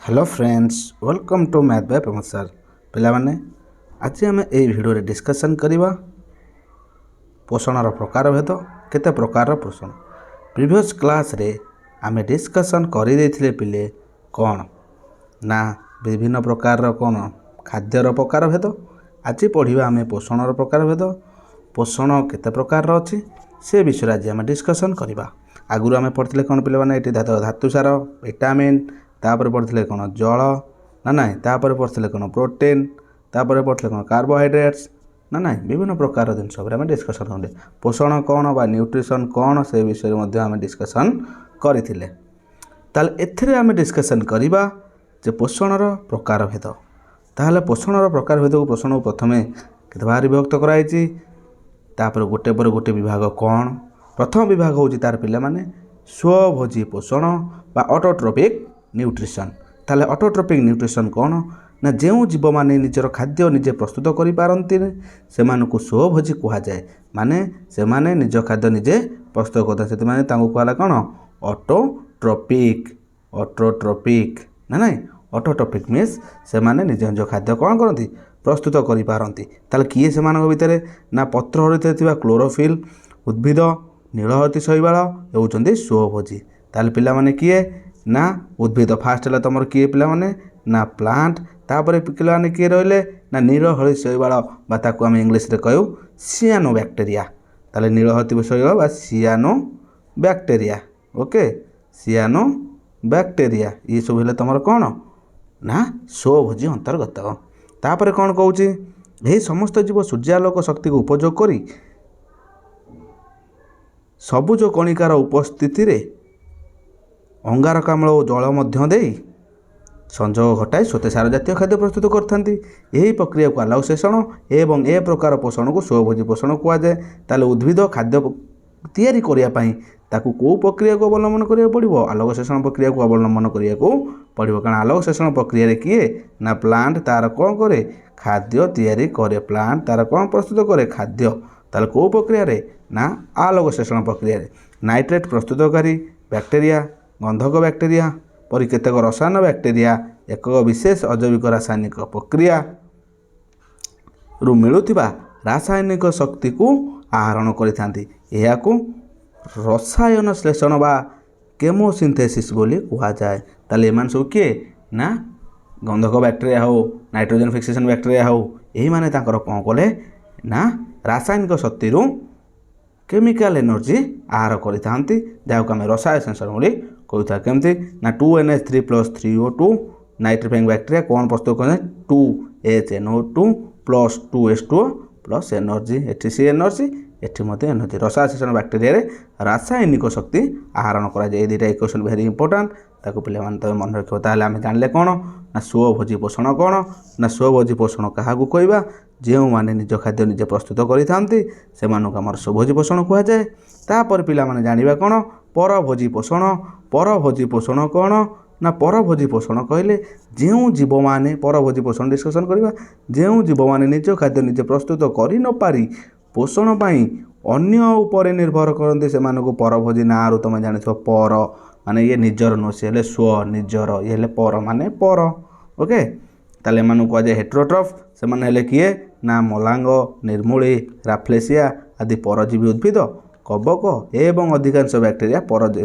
Hello friends, welcome to Math by Pramod sir. ପିଲାମାନେ, ଆଜି ଆମେ ଏଇ ଭିଡ଼ିଓରେ ଡିସ୍କସନ୍ କରିବା ପୋଷଣର ପ୍ରକାରଭେଦ, କେତେ ପ୍ରକାରର ପୋଷଣ। ପ୍ରିଭିୟସ୍ କ୍ଲାସ୍ରେ ଆମେ ଡିସ୍କସନ୍ କରିଦେଇଥିଲେ ପିଲେ, କ'ଣ ନା ବିଭିନ୍ନ ପ୍ରକାରର କ'ଣ ଖାଦ୍ୟର ପ୍ରକାରଭେଦ। ଆଜି ପଢ଼ିବା ଆମେ ପୋଷଣର ପ୍ରକାରଭେଦ। ପୋଷଣ କେତେ ପ୍ରକାରର ଅଛି, ସେ ବିଷୟରେ ଆଜି ଆମେ ଡିସ୍କସନ୍ କରିବା। ଆଗରୁ ଆମେ ପଢ଼ିଥିଲେ କ'ଣ ପିଲାମାନେ? ଏଠି ଧାତୁ ସାର, ଭିଟାମିନ୍, ତାପରେ ପଢ଼ିଥିଲେ କ'ଣ ଜଳ, ନା ନାହିଁ? ତାପରେ ପଢ଼ିଥିଲେ କ'ଣ ପ୍ରୋଟିନ୍, ତାପରେ ପଢ଼ିଥିଲେ କ'ଣ କାର୍ବୋହାଇଡ୍ରେଟ୍ସ, ନା ନାହିଁ? ବିଭିନ୍ନ ପ୍ରକାରର ଜିନିଷ ଉପରେ ଆମେ ଡିସ୍କସନ୍ କଲେ। ପୋଷଣ କ'ଣ ବା ନ୍ୟୁଟ୍ରିସନ୍ କ'ଣ, ସେ ବିଷୟରେ ମଧ୍ୟ ଆମେ ଡିସ୍କସନ୍ କରିଥିଲେ। ତାହେଲେ ଏଥିରେ ଆମେ ଡିସ୍କସନ୍ କରିବା ଯେ ପୋଷଣର ପ୍ରକାରଭେଦ। ତାହେଲେ ପୋଷଣର ପ୍ରକାରଭେଦକୁ, ପୋଷଣକୁ ପ୍ରଥମେ କେତେ ଭାଗରେ ବିଭକ୍ତ କରାଯାଇଛି, ତାପରେ ଗୋଟେ ପରେ ଗୋଟେ ବିଭାଗ କ'ଣ? ପ୍ରଥମ ବିଭାଗ ହେଉଛି ତାର ପିଲାମାନେ ସ୍ୱଭୋଜୀ ପୋଷଣ ବା ଅଟୋଟ୍ରୋପିକ୍ ନ୍ୟୁଟ୍ରିସନ୍। ତାହେଲେ ଅଟୋଟ୍ରୋପିକ୍ ନ୍ୟୁଟ୍ରିସନ୍ କ'ଣ ନା ଯେଉଁ ଜୀବମାନେ ନିଜର ଖାଦ୍ୟ ନିଜେ ପ୍ରସ୍ତୁତ କରିପାରନ୍ତି, ସେମାନଙ୍କୁ ସ୍ୱଭୋଜୀ କୁହାଯାଏ। ମାନେ ସେମାନେ ନିଜ ଖାଦ୍ୟ ନିଜେ ପ୍ରସ୍ତୁତ କରିଥାନ୍ତି, ସେଥିପାଇଁ ତାଙ୍କୁ କୁହାଗଲା କ'ଣ? ଅଟୋଟ୍ରୋପିକ୍। ଅଟୋଟ୍ରୋପିକ୍, ନା ନାଇଁ? ଅଟୋଟ୍ରୋପିକ୍ ମିନ୍ସ ସେମାନେ ନିଜ ନିଜ ଖାଦ୍ୟ କ'ଣ କରନ୍ତି? ପ୍ରସ୍ତୁତ କରିପାରନ୍ତି। ତାହେଲେ କିଏ ସେମାନଙ୍କ ଭିତରେ ନା ପତ୍ର ହରିତରେ ଥିବା କ୍ଲୋରୋଫିଲ୍ ଉଦ୍ଭିଦ, ନୀଳହରିତ ଶୈବାଳ ହେଉଛନ୍ତି ସ୍ୱଭୋଜୀ। ତାହେଲେ ପିଲାମାନେ, କିଏ ନା ଉଦ୍ଭିଦ। ଫାଷ୍ଟ ହେଲା ତୁମର କିଏ ପିଲାମାନେ ନା ପ୍ଲାଣ୍ଟ। ତାପରେ ପିଲାମାନେ କିଏ ରହିଲେ ନା ନୀଳହରିତ ଶୈବାଳ ବା ତାକୁ ଆମେ ଇଂଲିଶରେ କହୁ ସିଆନୋ ବ୍ୟାକ୍ଟେରିଆ। ତାହେଲେ ନୀଳହରିତ ଶୈବାଳ ବା ସିଆନୋ ବ୍ୟାକ୍ଟେରିଆ, ଓକେ, ସିଆନୋ ବ୍ୟାକ୍ଟେରିଆ, ଇଏ ସବୁ ହେଲେ ତୁମର କ'ଣ ନା ସ୍ୱଭୋଜୀ ଅନ୍ତର୍ଗତ। ତାପରେ କ'ଣ କହୁଛି? ଏହି ସମସ୍ତ ଜୀବ ସୂର୍ଯ୍ୟାଲୋକ ଶକ୍ତିକୁ ଉପଯୋଗ କରି ସବୁଜ କଣିକାର ଉପସ୍ଥିତିରେ ଅଙ୍ଗାରକାମ୍ଳ ଓ ଜଳ ମଧ୍ୟ ଦେଇ ସଂଯୋଗ ଘଟାଇ ଶ୍ୱେତସାର ଜାତୀୟ ଖାଦ୍ୟ ପ୍ରସ୍ତୁତ କରିଥାନ୍ତି। ଏହି ପ୍ରକ୍ରିୟାକୁ ଆଲୋକ ଶ୍ଳେଷଣ ଏବଂ ଏ ପ୍ରକାର ପୋଷଣକୁ ସ୍ୱଭୋଜୀ ପୋଷଣ କୁହାଯାଏ। ତାହେଲେ ଉଦ୍ଭିଦ ଖାଦ୍ୟ ତିଆରି କରିବା ପାଇଁ ତାକୁ କେଉଁ ପ୍ରକ୍ରିୟାକୁ ଅବଲମ୍ବନ କରିବାକୁ ପଡ଼ିବ? ଆଲୋକ ଶ୍ଳେଷଣ ପ୍ରକ୍ରିୟାକୁ ଅବଲମ୍ବନ କରିବାକୁ ପଡ଼ିବ। କାରଣ ଆଲୋକ ଶ୍ଳେଷଣ ପ୍ରକ୍ରିୟାରେ କିଏ ନା ପ୍ଲାଣ୍ଟ ତାର କ'ଣ କରେ? ଖାଦ୍ୟ ତିଆରି କରେ। ପ୍ଲାଣ୍ଟ ତାର କ'ଣ ପ୍ରସ୍ତୁତ କରେ? ଖାଦ୍ୟ। ତାହେଲେ କେଉଁ ପ୍ରକ୍ରିୟାରେ ନା ଆଲୋକ ଶ୍ଳେଷଣ ପ୍ରକ୍ରିୟାରେ। ନାଇଟ୍ରେଟ୍ ପ୍ରସ୍ତୁତକାରୀ ବ୍ୟାକ୍ଟେରିଆ, ଗନ୍ଧକ ବ୍ୟାକ୍ଟେରିଆ ପରି କେତେକ ରସାୟନ ବ୍ୟାକ୍ଟେରିଆ ଏକ ବିଶେଷ ଅଜୈବିକ ରାସାୟନିକ ପ୍ରକ୍ରିୟାରୁ ମିଳୁଥିବା ରାସାୟନିକ ଶକ୍ତିକୁ ଆହରଣ କରିଥାନ୍ତି। ଏହାକୁ ରସାୟନ ଶ୍ଳେଷଣ ବା କେମୋସିନ୍ଥେସିସ୍ ବୋଲି କୁହାଯାଏ। ତାହେଲେ ଏମାନେ ସବୁ କିଏ ନା ଗନ୍ଧକ ବ୍ୟାକ୍ଟେରିଆ ହେଉ, ନାଇଟ୍ରୋଜେନ୍ ଫିକ୍ସେସନ୍ ବ୍ୟାକ୍ଟେରିଆ ହେଉ, ଏହିମାନେ ତାଙ୍କର କ'ଣ କଲେ ନା ରାସାୟନିକ ଶକ୍ତିରୁ କେମିକାଲ ଏନର୍ଜି ଆହାର କରିଥାନ୍ତି, ଯାହାକୁ ଆମେ ରସାୟନ ଶ୍ଳେଷଣ ବୋଲି କହିଥାଉ। କେମିତି ନା 2 NH3 plus 3 O2 nitrifying bacteria କ'ଣ ପ୍ରସ୍ତୁତ କରନ୍ତି? 2 HNO2 plus 2 H2 plus energy। ଏଠି ସି ଏନର୍ଜି, ଏଠି ମଧ୍ୟ ଏନର୍ଜି। ରସାୟନ ଶ୍ଳେଷଣ ବ୍ୟାକ୍ଟେରିଆରେ ରାସାୟନିକ ଶକ୍ତି ଆହରଣ କରାଯାଏ। ଏ ଦୁଇଟା ଇକ୍ୱେସନ୍ ଭେରି ଇମ୍ପୋର୍ଟାଣ୍ଟ, ତାକୁ ପିଲାମାନେ ତମେ ମନେ ରଖିବ। ତାହେଲେ ଆମେ ଜାଣିଲେ କ'ଣ ନା ସ୍ୱଭୋଜୀ ପୋଷଣ କ'ଣ ନା ସ୍ୱଭୋଜୀ ପୋଷଣ କାହାକୁ କହିବା? ଯେଉଁମାନେ ନିଜ ଖାଦ୍ୟ ନିଜେ ପ୍ରସ୍ତୁତ କରିଥାନ୍ତି, ସେମାନଙ୍କୁ ଆମର ସ୍ୱଭୋଜୀ ପୋଷଣ କୁହାଯାଏ। ତାପରେ ପିଲାମାନେ ଜାଣିବା କ'ଣ? ପରଭୋଜୀ ପୋଷଣ। ପରଭୋଜୀ ପୋଷଣ କ'ଣ ନା ପରଭୋଜୀ ପୋଷଣ କହିଲେ ଯେଉଁ ଜୀବମାନେ, ପରଭୋଜୀ ପୋଷଣ ଡିସ୍କସନ୍ କରିବା, ଯେଉଁ ଜୀବମାନେ ନିଜ ଖାଦ୍ୟ ନିଜେ ପ୍ରସ୍ତୁତ କରିନପାରି ପୋଷଣ ପାଇଁ ଅନ୍ୟ ଉପରେ ନିର୍ଭର କରନ୍ତି, ସେମାନଙ୍କୁ ପରଭୋଜୀ। ନାଁରୁ ତୁମେ ଜାଣିଥିବ, ପର ମାନେ ଇଏ ନିଜର ନୁହଁ, ସିଏ ହେଲେ ସ୍ୱ, ନିଜର, ଇଏ ହେଲେ ପର ମାନେ ପର, ଓକେ। ତାହେଲେ ଏମାନଙ୍କୁ କୁହାଯାଏ ହେଟ୍ରୋଟ୍ରଫ୍। ସେମାନେ ହେଲେ କିଏ ନା ମଲାଙ୍ଗ, ନିର୍ମୂଳି, ରାଫ୍ଲେସିଆ ଆଦି ପରଜୀବୀ ଉଦ୍ଭିଦ, କବକ ଏବଂ ଅଧିକାଂଶ ବ୍ୟାକ୍ଟେରିଆ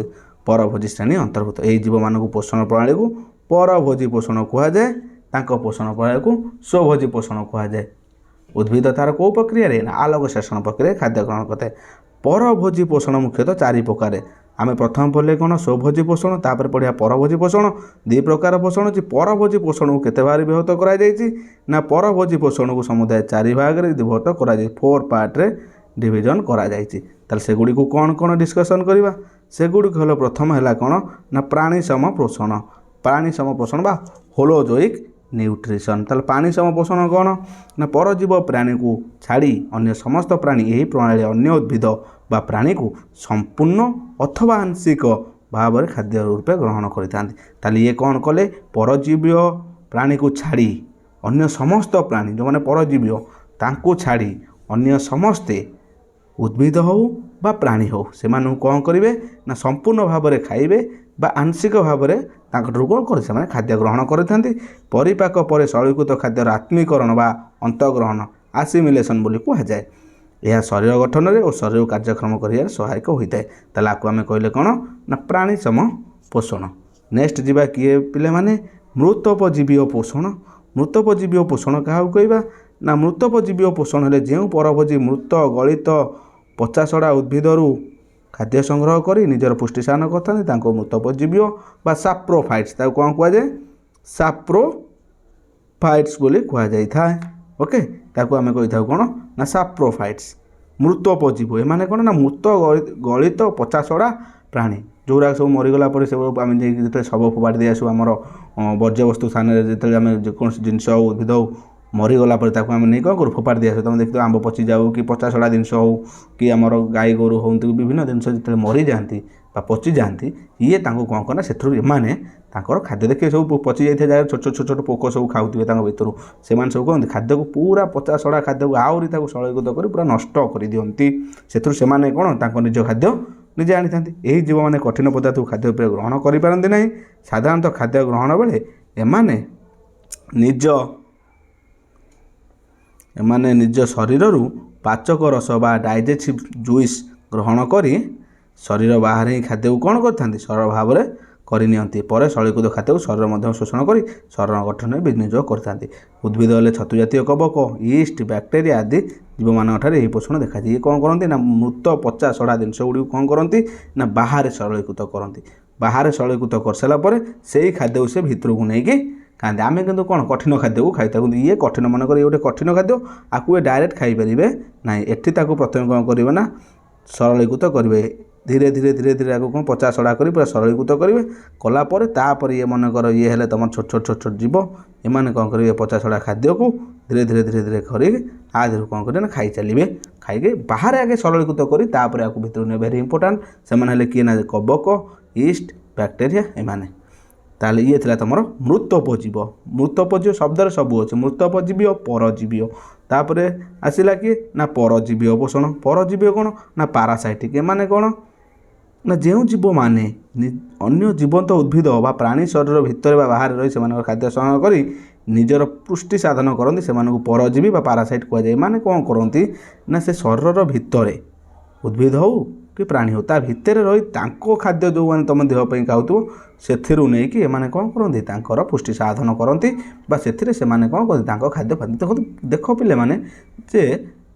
ପରଭୋଜୀ ଶ୍ରେଣୀ ଅନ୍ତର୍ଭୁକ୍ତ। ଏହି ଜୀବମାନଙ୍କୁ ପୋଷଣ ପ୍ରଣାଳୀକୁ ପରଭୋଜୀ ପୋଷଣ କୁହାଯାଏ। ତାଙ୍କ ପୋଷଣ ପ୍ରଣାଳୀକୁ ସ୍ୱଭୋଜୀ ପୋଷଣ କୁହାଯାଏ। ଉଦ୍ଭିଦ ତାର କେଉଁ ପ୍ରକ୍ରିୟାରେ ନା ଆଲୋକ ଶ୍ଳେଷଣ ପ୍ରକ୍ରିୟାରେ ଖାଦ୍ୟ ଗ୍ରହଣ କରିଥାଏ। ପରଭୋଜୀ ପୋଷଣ ମୁଖ୍ୟତଃ ଚାରି ପ୍ରକାର। ଆମେ ପ୍ରଥମ ପଢ଼ିଲେ କ'ଣ? ସ୍ୱଭୋଜୀ ପୋଷଣ। ତାପରେ ପଢ଼ିବା ପରଭୋଜୀ ପୋଷଣ। ଦୁଇ ପ୍ରକାର ପୋଷଣ ଅଛି। ପରଭୋଜୀ ପୋଷଣକୁ କେତେ ଭାଗରେ ବିଭକ୍ତ କରାଯାଇଛି ନା ପରଭୋଜୀ ପୋଷଣକୁ ସମୁଦାୟ ଚାରି ଭାଗରେ ବିଭକ୍ତ କରାଯାଇଛି, ଫୋର୍ ପାର୍ଟରେ ଡିଭିଜନ୍ କରାଯାଇଛି। ତାହେଲେ ସେଗୁଡ଼ିକୁ କ'ଣ କ'ଣ ଡିସ୍କସନ୍ କରିବା? ସେଗୁଡ଼ିକ ହେଲା, ପ୍ରଥମ ହେଲା କ'ଣ ନା ପ୍ରାଣୀ ସମ ପୋଷଣ। ପ୍ରାଣୀ ସମ ପୋଷଣ ବା ହୋଲୋଜୋଇକ୍ ନ୍ୟୁଟ୍ରିସନ୍। ତାହେଲେ ପ୍ରାଣୀ ସମ ପୋଷଣ କ'ଣ ନା ପରଜୀବ ପ୍ରାଣୀକୁ ଛାଡ଼ି ଅନ୍ୟ ସମସ୍ତ ପ୍ରାଣୀ ଏହି ପ୍ରଣାଳୀ ଅନ୍ୟ ଉଦ୍ଭିଦ ବା ପ୍ରାଣୀକୁ ସମ୍ପୂର୍ଣ୍ଣ ଅଥବା ଆଂଶିକ ଭାବରେ ଖାଦ୍ୟ ରୂପେ ଗ୍ରହଣ କରିଥାନ୍ତି। ତାହେଲେ ଇଏ କ'ଣ କଲେ? ପରଜୀବୀୟ ପ୍ରାଣୀକୁ ଛାଡ଼ି ଅନ୍ୟ ସମସ୍ତ ପ୍ରାଣୀ, ଯେଉଁମାନେ ପରଜୀବୀୟ, ତାଙ୍କୁ ଛାଡ଼ି ଅନ୍ୟ ସମସ୍ତେ ଉଦ୍ଭିଦ ହେଉ ବା ପ୍ରାଣୀ ହେଉ, ସେମାନଙ୍କୁ କ'ଣ କରିବେ ନା ସମ୍ପୂର୍ଣ୍ଣ ଭାବରେ ଖାଇବେ ବା ଆଂଶିକ ଭାବରେ ତାଙ୍କ ତାଙ୍କଠାରୁ କ'ଣ କରନ୍ତି? ସେମାନେ ଖାଦ୍ୟ ଗ୍ରହଣ କରିଥାନ୍ତି। ପରିପାକ ପରେ ସରଳୀକୃତ ଖାଦ୍ୟର ଆତ୍ମୀକରଣ ବା ଅନ୍ତଃଗ୍ରହଣ, ଆସିମିଲେସନ୍ ବୋଲି କୁହାଯାଏ। ଏହା ଶରୀର ଗଠନରେ ଓ ଶରୀରକୁ କାର୍ଯ୍ୟକ୍ଷମ କରିବାରେ ସହାୟକ ହୋଇଥାଏ। ତାହେଲେ ଆକୁ ଆମେ କହିଲେ କ'ଣ ନା ପ୍ରାଣୀ ସମ ପୋଷଣ। ନେକ୍ସଟ ଯିବା କିଏ ପିଲାମାନେ? ମୃତୋପଜୀବୀୟ ପୋଷଣ। ମୃତୋପଜୀବୀୟ ପୋଷଣ କାହାକୁ କହିବା ନା ମୃତୋପଜୀବୀୟ ପୋଷଣ ହେଲେ ଯେଉଁ ପରଭୋଜୀ ମୃତ ଗଳିତ ପଚାସଢ଼ା ଉଦ୍ଭିଦରୁ ଖାଦ୍ୟ ସଂଗ୍ରହ କରି ନିଜର ପୁଷ୍ଟି ସାଧନ କରିଥାନ୍ତି, ତାଙ୍କୁ ମୃତୋପଜୀବୀୟ ବା ସାପ୍ରୋଫାଇଟ୍ସ। ତାକୁ କ'ଣ କୁହାଯାଏ? ସାପ୍ରୋଫାଇଟ୍ସ ବୋଲି କୁହାଯାଇଥାଏ। ଓକେ, ତାକୁ ଆମେ କହିଥାଉ କ'ଣ ନା ସାପ୍ରୋଫାଇଟ୍ସ। ମୃତୋପଜୀବ ଏମାନେ କ'ଣ ନା ମୃତ ଗଳିତ ପଚାସଢ଼ା ପ୍ରାଣୀ, ଯେଉଁଗୁଡ଼ାକ ସବୁ ମରିଗଲା ପରେ ସବୁ ଆମେ ଯାଇକି ଯେତେବେଳେ ଶବ ଫୋପାଡ଼ି ଦେଇ ଆସୁ ଆମର ବର୍ଜ୍ୟବସ୍ତୁ ସ୍ଥାନରେ, ଯେତେବେଳେ ଆମେ ଯେକୌଣସି ଜିନିଷ ହଉ ଉଦ୍ଭିଦ ହଉ ମରିଗଲା ପରେ ତାକୁ ଆମେ ନେଇ କ'ଣ କରୁ? ଫୋପାଡ଼ି ଦେଇ ଆସୁ। ତୁମେ ଦେଖିଥିବ ଆମ୍ବ ପଚିଯାଉ କି ପଚାସଢ଼ା ଜିନିଷ ହଉ କି ଆମର ଗାଈ ଗୋରୁ ହୁଅନ୍ତୁ, ବିଭିନ୍ନ ଜିନିଷ ଯେତେବେଳେ ମରିଯାଆନ୍ତି ବା ପଚିଯାଆନ୍ତି, ଇଏ ତାଙ୍କୁ କ'ଣ କରେ ସେଥିରୁ ଏମାନେ ତାଙ୍କର ଖାଦ୍ୟ ଦେଖିବେ ସବୁ ପଚି ଯାଇଥିବା ଜାଗାରେ ଛୋଟ ଛୋଟ ଛୋଟ ଛୋଟ ପୋକ ସବୁ ଖାଉଥିବେ ତାଙ୍କ ଭିତରୁ। ସେମାନେ ସବୁ କହନ୍ତି ଖାଦ୍ୟକୁ ପୁରା ପଚାସଢ଼ା ଖାଦ୍ୟକୁ ଆହୁରି ତାକୁ ସରଳୀକୃତ କରି ପୁରା ନଷ୍ଟ କରିଦିଅନ୍ତି। ସେଥିରୁ ସେମାନେ କ'ଣ ତାଙ୍କ ନିଜ ଖାଦ୍ୟ ନିଜେ ଆଣିଥାନ୍ତି। ଏହି ଜୀବମାନେ କଠିନ ପଦାର୍ଥକୁ ଖାଦ୍ୟ ଉପରେ ଗ୍ରହଣ କରିପାରନ୍ତି ନାହିଁ। ସାଧାରଣତଃ ଖାଦ୍ୟ ଗ୍ରହଣ ବେଳେ ଏମାନେ ନିଜ ଶରୀରରୁ ପାଚକ ରସ ବା ଡାଇଜେସିଭ୍ ଜୁଇସ୍ ଗ୍ରହଣ କରି ଶରୀର ବାହାରେ ହିଁ ଖାଦ୍ୟକୁ କ'ଣ କରିଥାନ୍ତି? ସରଳ ଭାବରେ କରିନିଅନ୍ତି। ପରେ ସରଳୀକୃତ ଖାଦ୍ୟକୁ ଶରୀର ମଧ୍ୟ ଶୋଷଣ କରି ଶରୀର ଗଠନରେ ବିନିଯୋଗ କରିଥାନ୍ତି। ଉଦ୍ଭିଦ ହେଲେ ଛତୁ ଜାତୀୟ କବକ, ଇଷ୍ଟ, ବ୍ୟାକ୍ଟେରିଆ ଆଦି ଜୀବମାନଙ୍କଠାରେ ଏହି ପୋଷଣ ଦେଖାଯାଏ। ଇଏ କ'ଣ କରନ୍ତି ନା ମୃତ ପଚା ସଢ଼ା ଜିନିଷ ଗୁଡ଼ିକୁ କ'ଣ କରନ୍ତି ନା ବାହାରେ ସରଳୀକୃତ କରନ୍ତି। ବାହାରେ ସରଳୀକୃତ କରିସାରିଲା ପରେ ସେଇ ଖାଦ୍ୟକୁ ସେ ଭିତରକୁ ନେଇକି ଖାଆନ୍ତି। ଆମେ କିନ୍ତୁ କ'ଣ କଠିନ ଖାଦ୍ୟକୁ ଖାଇଥାଉ, କିନ୍ତୁ ଇଏ କଠିନ, ମନେକର ଇଏ ଗୋଟେ କଠିନ ଖାଦ୍ୟ, ଆକୁ ଏ ଡାଇରେକ୍ଟ ଖାଇପାରିବେ ନାହିଁ। ଏଠି ତାକୁ ପ୍ରଥମେ କ'ଣ କରିବେ ନା ସରଳୀକୃତ କରିବେ। ଧୀରେ ଧୀରେ ଧୀରେ ଧୀରେ ଆକୁ କ'ଣ ପଚା ସଢ଼ା କରି ପୁରା ସରଳୀକୃତ କରିବେ। କଲା ପରେ ତାପରେ ଇଏ ମନେକର ଇଏ ହେଲେ ତୁମର ଛୋଟ ଛୋଟ ଛୋଟ ଛୋଟ ଜୀବ, ଏମାନେ କ'ଣ କରିବେ? ପଚା ସଢ଼ା ଖାଦ୍ୟକୁ ଧୀରେ ଧୀରେ ଧୀରେ ଧୀରେ କରିକି ଆ ଦେହରୁ କ'ଣ କରିବେ ନା ଖାଇ ଚାଲିବେ। ଖାଇକି ବାହାରେ ଆଗେ ସରଳୀକୃତ କରି ତାପରେ ଆକୁ ଭିତରକୁ ନେବେ। Very important. ସେମାନେ ହେଲେ କିଏ ନା କବକ, ଇଷ୍ଟ, ବ୍ୟାକ୍ଟେରିଆ ଏମାନେ। ତାହେଲେ ଇଏ ଥିଲା ତୁମର ମୃତୋପଜୀବ। ମୃତୋପଜୀବ ଶବ୍ଦରେ ସବୁ ଅଛି, ମୃତୋପଜୀବୀୟ, ପରଜୀବୀୟ। ତାପରେ ଆସିଲା କିଏ ନା ପରଜୀବୀୟ ପୋଷଣ। ପରଜୀବୀୟ କ'ଣ ନା ପାରାସାଇଟିକ୍। ଏମାନେ କ'ଣ ନା ଯେଉଁ ଜୀବମାନେ ଅନ୍ୟ ଜୀବନ୍ତ ଉଦ୍ଭିଦ ବା ପ୍ରାଣୀ ଶରୀର ଭିତରେ ବା ବାହାରେ ରହି ସେମାନଙ୍କର ଖାଦ୍ୟ ସଂଗ୍ରହ କରି ନିଜର ପୁଷ୍ଟି ସାଧନ କରନ୍ତି, ସେମାନଙ୍କୁ ପରଜୀବୀ ବା ପାରାସାଇଟ୍ କୁହାଯାଏ। ଏମାନେ କ'ଣ କରନ୍ତି ନା ସେ ଶରୀରର ଭିତରେ ଉଦ୍ଭିଦ ହଉ କି ପ୍ରାଣୀ ହଉ ତା ଭିତରେ ରହି ତାଙ୍କ ଖାଦ୍ୟ ଯେଉଁମାନେ ତୁମ ଦେହ ପାଇଁ ଖାଉଥିବ ସେଥିରୁ ନେଇକି ଏମାନେ କ'ଣ କରନ୍ତି? ତାଙ୍କର ପୁଷ୍ଟି ସାଧନ କରନ୍ତି ବା ସେଥିରେ ସେମାନେ କ'ଣ କରନ୍ତି? ତାଙ୍କ ଖାଦ୍ୟ ପାଆନ୍ତି। ଦେଖନ୍ତୁ, ଦେଖ ପିଲାମାନେ, ଯେ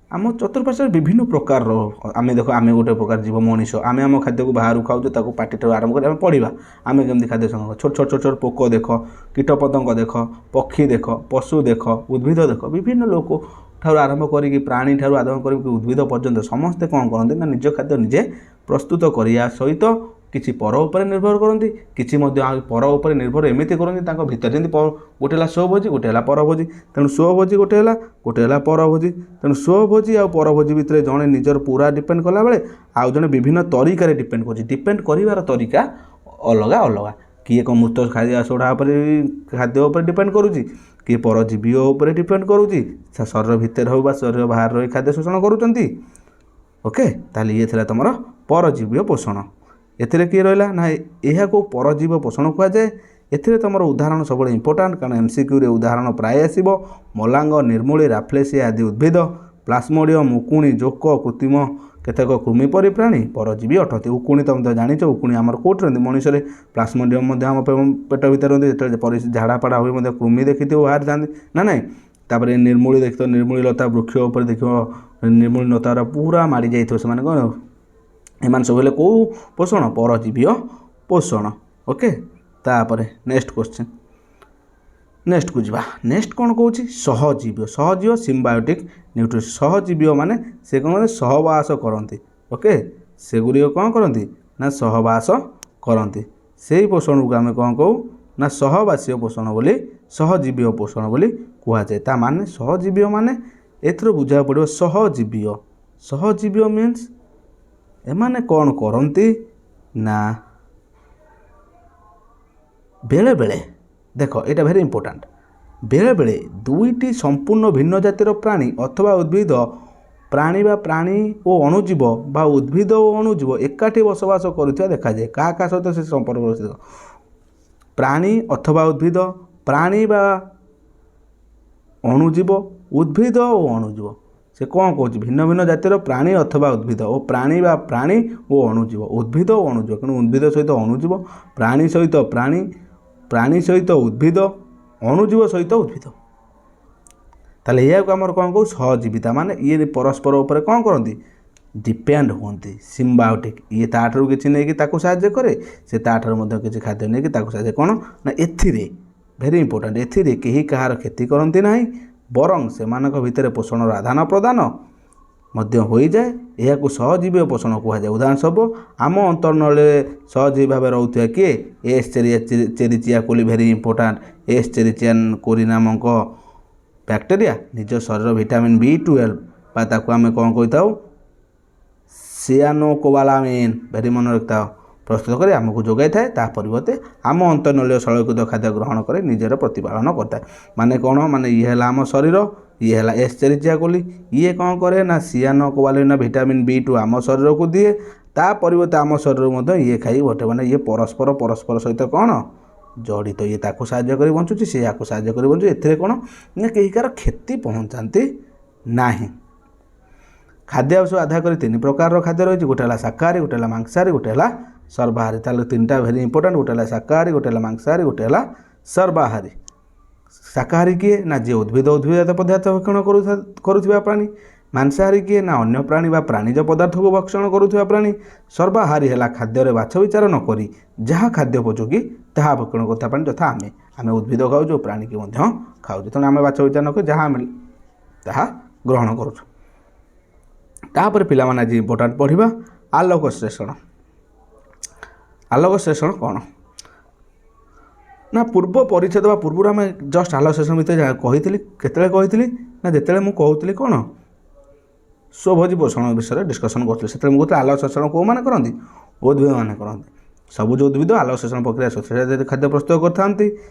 ଆମ ଚତୁଃପାର୍ଶ୍ୱରେ ବିଭିନ୍ନ ପ୍ରକାରର ଆମେ ଦେଖ, ଆମେ ଗୋଟେ ପ୍ରକାର ଜୀବ ମଣିଷ, ଆମେ ଆମ ଖାଦ୍ୟକୁ ବାହାରୁ ଖାଉଛୁ। ତାକୁ ପାଟିଠାରୁ ଆରମ୍ଭ କରି ଆମେ ପଢ଼ିବା ଆମେ କେମିତି ଖାଦ୍ୟ ସଂଗ୍ରହ। ଛୋଟ ଛୋଟ ଛୋଟ ଛୋଟ ପୋକ ଦେଖ, କୀଟପତଙ୍ଗ ଦେଖ, ପକ୍ଷୀ ଦେଖ, ପଶୁ ଦେଖ, ଉଦ୍ଭିଦ ଦେଖ, ବିଭିନ୍ନ ଲୋକ ଠାରୁ ଆରମ୍ଭ କରିକି ପ୍ରାଣୀ ଠାରୁ ଆରମ୍ଭ କରିକି ଉଦ୍ଭିଦ ପର୍ଯ୍ୟନ୍ତ ସମସ୍ତେ କ'ଣ କରନ୍ତି ନା ନିଜ ଖାଦ୍ୟ ନିଜେ ପ୍ରସ୍ତୁତ କରିବା ସହିତ କିଛି ପର ଉପରେ ନିର୍ଭର କରନ୍ତି, କିଛି ମଧ୍ୟ ଆଉ ପର ଉପରେ ନିର୍ଭର ଏମିତି କରନ୍ତି ତାଙ୍କ ଭିତରେ ଯେମିତି ଗୋଟେ ହେଲା ସ୍ୱଭୋଜୀ, ଗୋଟେ ହେଲା ପରଭୋଜୀ। ତେଣୁ ସ୍ୱଭୋଜୀ ଗୋଟେ ହେଲା, ଗୋଟେ ହେଲା ପରଭୋଜୀ। ତେଣୁ ସ୍ୱଭୋଜୀ ଆଉ ପରଭୋଜୀ ଭିତରେ ଜଣେ ନିଜର ପୁରା ଡିପେଣ୍ଡ କଲାବେଳେ ଆଉ ଜଣେ ବିଭିନ୍ନ ତରିକାରେ ଡିପେଣ୍ଡ କରୁଛି। ଡିପେଣ୍ଡ କରିବାର ତରିକା ଅଲଗା ଅଲଗା। କିଏ କ'ଣ ମୃତ ଖାଇବା ସୋଢ଼ା ଉପରେ ଖାଦ୍ୟ ଉପରେ ଡିପେଣ୍ଡ କରୁଛି, କିଏ ପରଜୀବୀ ଉପରେ ଡିପେଣ୍ଡ କରୁଛି, ଶରୀର ଭିତରେ ହେଉ ବା ଶରୀର ବାହାରେ ରହି ଖାଦ୍ୟ ଶୋଷଣ କରୁଛନ୍ତି। ଓକେ, ତାହେଲେ ଇଏ ଥିଲା ତୁମର ପରଜୀବୀୟ ପୋଷଣ। ଏଥିରେ କିଏ ରହିଲା ନା ଏହାକୁ ପରଜୀବ ପୋଷଣ କୁହାଯାଏ। ଏଥିରେ ତୁମର ଉଦାହରଣ ସବୁବେଳେ ଇମ୍ପୋର୍ଟାଣ୍ଟ, କାରଣ ଏମ୍ସିକ୍ୟୁରେ ଉଦାହରଣ ପ୍ରାୟ ଆସିବ। ମଲାଙ୍ଗ, ନିର୍ମୂଳି, ରାଫ୍ଲେସିଆ ଆଦି ଉଦ୍ଭିଦ, ପ୍ଲାସ୍ମୋଡ଼ିୟମ୍, ଉକୁଣି, ଜୋକ, କୃତ୍ରିମ କେତେକ କୃମି ପରି ପ୍ରାଣୀ ପରଜୀବୀ ଅଟନ୍ତି। ଉକୁଣି ତୁମେ ତ ଜାଣିଛ, ଉକୁଣି ଆମର କେଉଁଠି ରହନ୍ତି? ମଣିଷରେ। ପ୍ଲାସ୍ମୋଡ଼ିୟମ୍ ମଧ୍ୟ ଆମ ପେଟ ଭିତରେ ରୁହନ୍ତି। ଯେତେବେଳେ ଝାଡ଼ା ଫାଡ଼ା ହୁଏ ମଧ୍ୟ କୃମି ଦେଖିଥିବ ବାହାରିଥାନ୍ତି ନା ନାଇଁ? ତାପରେ ନିର୍ମୂଳି ଦେଖିଥିବ, ନିର୍ମୂଳି ଲତା ବୃକ୍ଷ ଉପରେ ଦେଖିବ ନିର୍ମୂଳି ଲତାର ପୁରା ମାଡ଼ି ଯାଇଥିବ। ସେମାନେ କ'ଣ? ଏମାନେ ସବୁ ହେଲେ କେଉଁ ପୋଷଣ? ପରଜୀବୀୟ ପୋଷଣ। ଓକେ, ତାପରେ ନେକ୍ସଟ କ୍ୱେଶ୍ଚିନ୍, ନେକ୍ସଟକୁ ଯିବା। ନେକ୍ସଟ କ'ଣ କହୁଛି? ସହଜୀବୀୟ। ସହଜୀବ ସିମ୍ବାୟୋଟିକ୍ ନ୍ୟୁଟ୍ରିସନ୍। ସହଜୀବୀୟ ମାନେ ସେ କ'ଣ କରନ୍ତି? ସହବାସ କରନ୍ତି। ଓକେ, ସେଗୁଡ଼ିକ କ'ଣ କରନ୍ତି ନା ସହବାସ କରନ୍ତି। ସେଇ ପୋଷଣକୁ ଆମେ କ'ଣ କହୁ ନା ସହବାସୀୟ ପୋଷଣ ବୋଲି, ସହଜୀବୀୟ ପୋଷଣ ବୋଲି କୁହାଯାଏ। ତା ମାନେ ସହଜୀବୀୟ ମାନେ ଏଥିରୁ ବୁଝିବାକୁ ପଡ଼ିବ। ସହଜୀବୀୟ, ସହଜୀବୀୟ ମିନ୍ସ ଏମାନେ କ'ଣ କରନ୍ତି ନା ବେଳେବେଳେ ଦେଖ, ଏଇଟା ଭେରି ଇମ୍ପୋର୍ଟାଣ୍ଟ, ବେଳେବେଳେ ଦୁଇଟି ସମ୍ପୂର୍ଣ୍ଣ ଭିନ୍ନ ଜାତିର ପ୍ରାଣୀ ଅଥବା ଉଦ୍ଭିଦ, ପ୍ରାଣୀ ବା ପ୍ରାଣୀ ଓ ଅଣୁଜୀବ ବା ଉଦ୍ଭିଦ ଓ ଅଣୁଜୀବ ଏକାଠି ବସବାସ କରୁଥିବା ଦେଖାଯାଏ। କାହା କାହା ସହିତ ସେ ସମ୍ପର୍କ ରଖିଥିବ? ପ୍ରାଣୀ ଅଥବା ଉଦ୍ଭିଦ, ପ୍ରାଣୀ ବା ଅଣୁଜୀବ, ଉଦ୍ଭିଦ ଓ ଅଣୁଜୀବ। ସେ କ'ଣ କହୁଛି? ଭିନ୍ନ ଭିନ୍ନ ଜାତିର ପ୍ରାଣୀ ଅଥବା ଉଦ୍ଭିଦ ଓ ପ୍ରାଣୀ ବା ପ୍ରାଣୀ ଓ ଅଣୁଜୀବ, ଉଦ୍ଭିଦ ଓ ଅଣୁଜୀବ। ତେଣୁ ଉଦ୍ଭିଦ ସହିତ ଅଣୁଜୀବ, ପ୍ରାଣୀ ସହିତ ପ୍ରାଣୀ, ପ୍ରାଣୀ ସହିତ ଉଦ୍ଭିଦ, ଅଣୁଜୀବ ସହିତ ଉଦ୍ଭିଦ। ତାହେଲେ ଏହାକୁ ଆମର କ'ଣ କହୁ? ସହଜୀବିତା। ମାନେ ଇଏ ପରସ୍ପର ଉପରେ କ'ଣ କରନ୍ତି? ଡିପେଣ୍ଡ ହୁଅନ୍ତି, ସିମ୍ବାୟୋଟିକ୍। ଇଏ ତା'ଠାରୁ କିଛି ନେଇକି ତାକୁ ସାହାଯ୍ୟ କରେ, ସେ ତା'ଠାରୁ ମଧ୍ୟ କିଛି ଖାଦ୍ୟ ନେଇକି ତାକୁ ସାହାଯ୍ୟ। କ'ଣ ନା ଏଥିରେ ଭେରି ଇମ୍ପୋର୍ଟାଣ୍ଟ, ଏଥିରେ କେହି କାହାର କ୍ଷତି କରନ୍ତି ନାହିଁ, ବରଂ ସେମାନଙ୍କ ଭିତରେ ପୋଷଣର ଆଦାନ ପ୍ରଦାନ ମଧ୍ୟ ହୋଇଯାଏ। ଏହାକୁ ସହଜୀବୀ ପୋଷଣ କୁହାଯାଏ। ଉଦାହରଣ ସ୍ୱରୂପ, ଆମ ଅନ୍ତର୍ନଳୀରେ ସହଜୀବୀ ଭାବେ ରହୁଥିବା କିଏ? Escherichia coli. Very important, Escherichia coli ନାମକ ବ୍ୟାକ୍ଟେରିଆ ନିଜ ଶରୀର ଭିଟାମିନ୍ ବି 12 ବା ତାକୁ ଆମେ କ'ଣ କହିଥାଉ? ସିଆନୋକୋବାଲାମିନ୍, ଭେରି ମନେ ରଖିଥାଅ, ପ୍ରସ୍ତୁତ କରି ଆମକୁ ଯୋଗାଇଥାଏ। ତା ପରିବର୍ତ୍ତେ ଆମ ଅନ୍ତର୍ନଳୀୟ ସରଳୀକୃତ ଖାଦ୍ୟ ଗ୍ରହଣ କରି ନିଜର ପ୍ରତିପାଳନ କରିଥାଏ। ମାନେ କ'ଣ? ମାନେ ଇଏ ହେଲା ଆମ ଶରୀର, ଇଏ ହେଲା ଏସ୍ ଚେରିଚିଆ କୋଲି। ଇଏ କ'ଣ କରେ ନା ସିଆନୋକୋବାଲାମିନ୍ ଭିଟାମିନ୍ ବି 2 ଆମ ଶରୀରକୁ ଦିଏ, ତା ପରିବର୍ତ୍ତେ ଆମ ଶରୀରରୁ ମଧ୍ୟ ଇଏ ଖାଇ ଗୋଟେ। ମାନେ ଇଏ ପରସ୍ପର ପରସ୍ପର ସହିତ କ'ଣ ଜଡ଼ିତ। ଇଏ ତାକୁ ସାହାଯ୍ୟ କରି ବଞ୍ଚୁଛି, ସେ ୟାକୁ ସାହାଯ୍ୟ କରି ବଞ୍ଚୁଛି। ଏଥିରେ କ'ଣ ନା କେହି କାହାର କ୍ଷତି ପହଞ୍ଚାନ୍ତି ନାହିଁ। ଖାଦ୍ୟ ସବୁ ଆଧାର କରି ତିନି ପ୍ରକାରର ଖାଦ୍ୟ ରହିଛି। ଗୋଟେ ହେଲା ଶାକାହାରୀ, ଗୋଟେ ହେଲା ମାଂସାହାରୀ, ଗୋଟେ ହେଲା ସର୍ବାହାରୀ। ତାହେଲେ ତିନିଟା ଭେରି ଇମ୍ପୋର୍ଟାଣ୍ଟ। ଗୋଟେ ହେଲା ଶାକାହାରୀ, ଗୋଟେ ହେଲା ମାଂସାହାରୀ, ଗୋଟେ ହେଲା ସର୍ବାହାରୀ। ଶାକାହାରୀ କିଏ? ନା ଯିଏ ଉଦ୍ଭିଦ ଉଦ୍ଭିଦଜାତ ପଦାର୍ଥ ଭକ୍ଷଣ କରୁଥିବା ପ୍ରାଣୀ। ମାଂସାହାରୀ କିଏ? ନା ଅନ୍ୟ ପ୍ରାଣୀ ବା ପ୍ରାଣୀଜ ପଦାର୍ଥକୁ ଭକ୍ଷଣ କରୁଥିବା ପ୍ରାଣୀ। ସର୍ବାହାରୀ ହେଲା ଖାଦ୍ୟରେ ବାଛ ବିଚାର ନ କରି ଯାହା ଖାଦ୍ୟ ଉପଯୋଗୀ ତାହା ଭକ୍ଷଣ କରୁଥିବା ପ୍ରାଣୀ। ଯଥା ଆମେ ଉଦ୍ଭିଦ ଖାଉଛୁ, ପ୍ରାଣୀକି ମଧ୍ୟ ଖାଉଛୁ। ତେଣୁ ଆମେ ବାଛ ବିଚାର ନ କରି ଯାହା ମିଳେ ତାହା ଗ୍ରହଣ କରୁଛୁ। ତାପରେ ପିଲାମାନେ, ଆଜି ଇମ୍ପୋର୍ଟାଣ୍ଟ ପଢ଼ିବା ଆଲୋକ ଶ୍ଳେଷଣ। ଆଲୋକ ଶ୍ଳେଷଣ କ'ଣ ନା ପୂର୍ବ ପରିଚ୍ଛେଦ ବା ପୂର୍ବରୁ ଆମେ ଜଷ୍ଟ ଆଲୋକ ଶ୍ଳେଷଣ ଭିତରେ ଯାହା କହିଥିଲି। କେତେବେଳେ କହିଥିଲି ନା ଯେତେବେଳେ ମୁଁ କହୁଥିଲି କ'ଣ, ସ୍ୱଭୋଜୀ ପୋଷଣ ବିଷୟରେ ଡିସ୍କସନ୍ କରୁଥିଲି, ସେତେବେଳେ ମୁଁ କହୁଥିଲି ଆଲୋକ ଶ୍ଳେଷଣ କେଉଁମାନେ କରନ୍ତି? ଉଦ୍ଭିଦମାନେ କରନ୍ତି। ସବୁଜ ଉଦ୍ଭିଦ ଆଲୋକ ଶ୍ଳେଷଣ ପ୍ରକ୍ରିୟା ଶ୍ଵେତସାର ଜାତୀୟ ଖାଦ୍ୟ ପ୍ରସ୍ତୁତ କରିଥାନ୍ତି।